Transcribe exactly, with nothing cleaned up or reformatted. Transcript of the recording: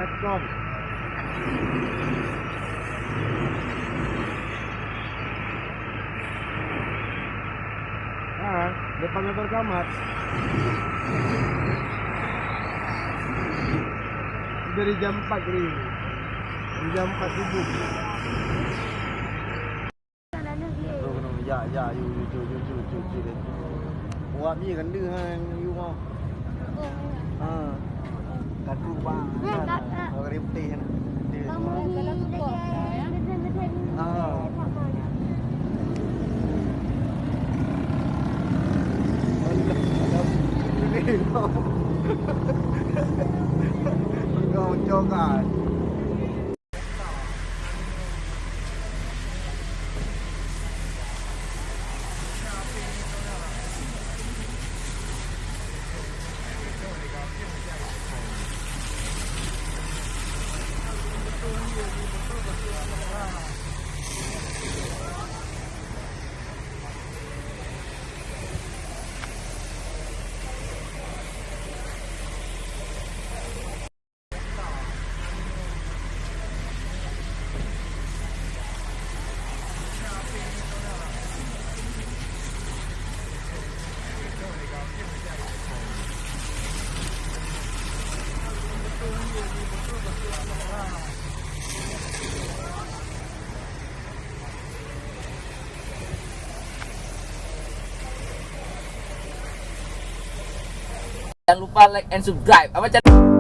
Kom. Ah, depan kantor camat. Dari jam empat tadi. Dari jam empat subuh. Ya, ya, yu, yu, yu. Wak mi kan deuh, ha, yu mau. Ha. Katu bang. Orang putih kan. Dia. Ha. Kau cokan. Jangan lupa like and subscribe. Apa cara?